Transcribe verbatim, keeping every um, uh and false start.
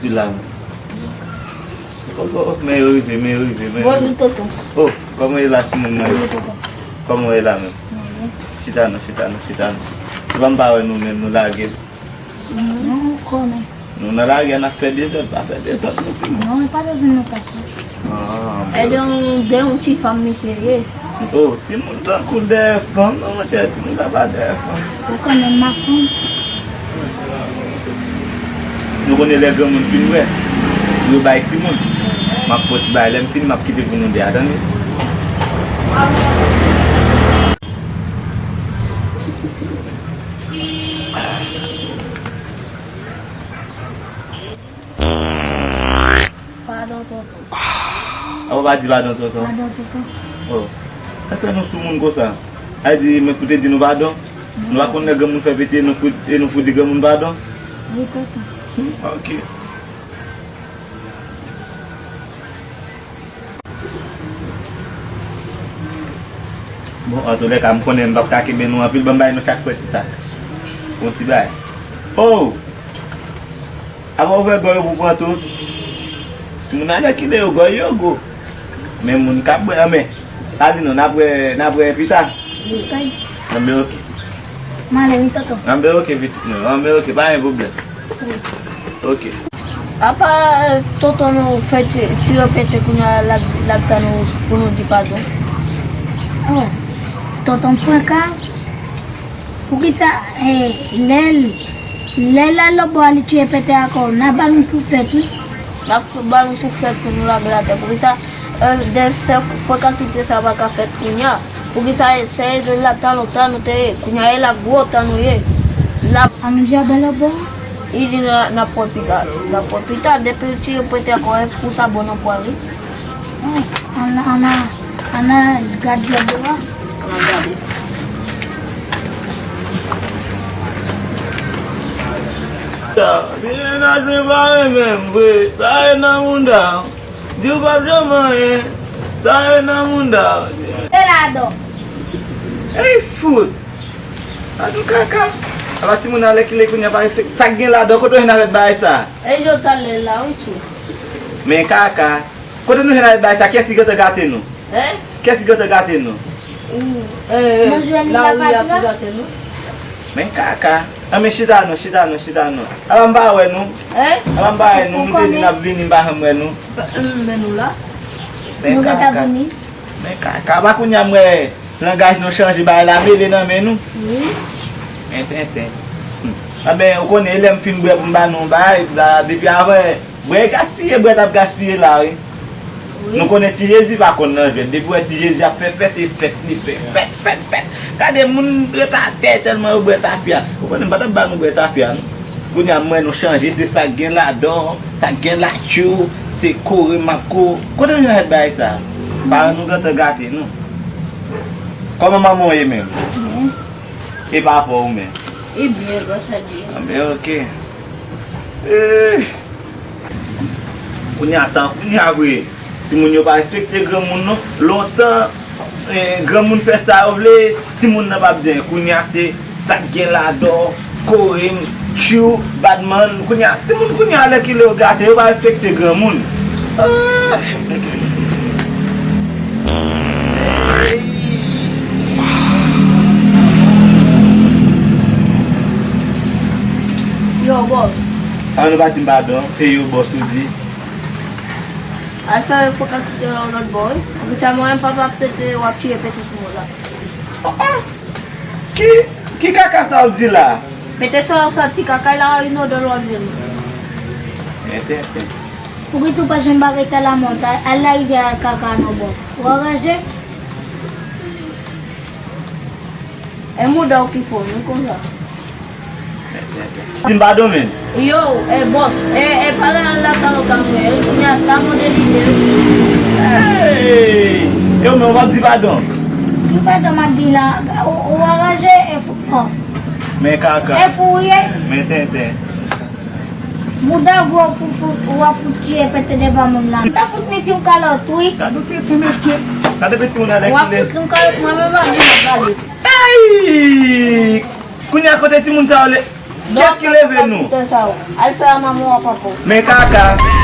Sou la menm. Oh, oh, oh, men yo rive, men yo rive, men yo rive. Bonjou, tonton. Oh, kòman w ye la, timoun mwen yo? Bonjou, tonton. Kòman w ye la menm? Mwen byen. Chita non, chita non, chita non. Se pa m pa wè nou menm, nou lage. Non, ou konnen. Nou nan lari a, n ap fè dezòd, pa fè dezòd non, timoun. Non, e pa bezwen nou pa fè. Ah, ebyen, de yon ti fanm misye ye. Oh, timoun tankou dèyè fanm, non, monchè, timoun sa pa dèyè fanm. Ou konnen m a fanm. Nou konnen lè granmoun fin wè, yo bay timoun. M ap pran ti bagay, lè m fini, m ap kite pou nou de a, tande? Padon, tonton. Apa w pa di padon, tonton? Padon, tonton. Oh. Sa fè nou sou moun konsa? A di, men pou te di nou padon? Nou pa konn lè granmoun fè pete, nou pou, e nou pou di granmoun padon? Wi, tonton. Hmm, ok. Bon, antoulèka, m konnen m p ap ka kenbe nou anpil, ban m bay nou chak frè ti tak. Yon ti bay. Oh! Apa w fè gò yo pou pran tou? Timoun alèkile yo, gò yo gwo. Men moun k ap bwè, anben. Pa di non, n ap wè, n ap wè pita. Wi, kay. Anben, ok. M ale, wi, tonton. Anben, ok, pitit mwen. Anben, ok, pa gen pwoblèm. Wi. Ok. Apa, eh, tonton nou fè ti, ti repete kounye a l ap, l ap tann nou pou nou di padon? Oh, tonton Franka, poukisa, eh, lè l, lè l al lòtbò a li tiye pete akò, n a ba nou souflèt, wi. N ap ba nou souflèt pou nou lage l atè. Poukisa, eh, de sè frekansite sa pa ka fèt kounye a? Poukisa e sè l ap tan lontan nou te ye? Kounye a e l ap gwo tan nou ye. L ap An nou djabè lòtbò a? Li di n a, n ap wè pita. N ap wè pita. Depi l tiye pete akò, e pou sa bon nan pwa l, wi. Oh, ann, ann, ann gad lòtbò a. Ann gade. Sa, mennaj mwen pa renmen m vre. Sa e nan mouda. Di w p ap janm anyen. Sa e nan mouda. E ladan. Ey fout. Ladan kaka. Apa timoun alèkile kounye a pa respekte. Sa k gen ladan, kote w jwenn avèk bagay sa? E jodi talè la, wi, tchou. Men kaka. Kote nou jwenn avèk bagay sa? Kiyès ki gentan gate nou? Hein? Kiyès ki gentan gate nou? Ou, eh, eh, lari a ki gate nou? Men kaka. An men chita non, chita non, chita non. Apa m pa wè nou? Hein? Apa m pa wè nou? Nou te di n ap vini, m pa janm wè nou. Pa, mm, men nou la. Men kaka. Men kaka. Apa kounye a m wè langaj nou chanje, bagay la mele nan men nou. Wi. Men tenten. Hmm. Anben, ou konnen, e lè m fin bwè pou m ba nou yon bagay, la, depi avan, bwè e gaspiye, bwè t ap gaspiye la, wi. Wi. Nou konnen Ti Jezi pa konn nan jwèt. Depi w wè Ti Jezi ap fè fèt, e fèt li fè. Fèt, fèt, fèt. Gade moun ret atè tèlman yo bwè tafya. Ou konnen m pa t ap ba nou bwè tafya, non. Kounye a m wè nou chanje, se sa k gen ladan, sa k gen latchou, se kore m ap ko. Kote nou jwenn bagay sa? Paran nou gentan gate nou. Kòman manman w ye menm? Byen. E papa w menm? Li byen, gras a Dye. Anben, ok. Eh. Kounye a tan, kounye a vre. Timoun yo pa respekte granmoun non. Lontan, eh, granmoun fè sa yo vle, timoun nan pa byen. Kounye a se sa k gen ladan, kore m, tchou, badman. Kounye a, timoun kounye a alèkile yo gate, yo pa respekte granmoun. Ah! Yo, bòs. Sa nou pa di m padon, e yo bòs ou di. Al fè fokasite yon lòt bò, wi. Poukisa mwen menm papa ap sete w ap tiye pete sou mwen la? Oh, oh. Ki, ki kaka sa w di la? Pete sa w santi kaka la, yon odè lòt vin. Enten, enten. Poukisa w pa jwenn bagay sa la mòd? Al larivyè al kaka nan bò. Ou anraje? E mouda w ki fon, wi konsa. Di m padon, men. Yo, e bòs, e, e pale an la kalòt an frè, e kounye a sa mande lide. Hey! E ou menm, ou p ap di padon? Ki padon m ap di la? Ou, ou anraje e fout bòs. Men kaka. E fou ou ye? Men tenten. Mouda gwo pou fout, ou ap fout tiye pete devan moun la. M ta fout mete yon kalòt, wi. Gade yon tenten, mesye. Gade peti moun alèkile. W ap fout yon kalòt, mwen menm ap vin ap pale. Ey! Kounye a kote timoun sa yo le. Kèt ki leve nou. Al fè a manman w a papa w. Men kaka.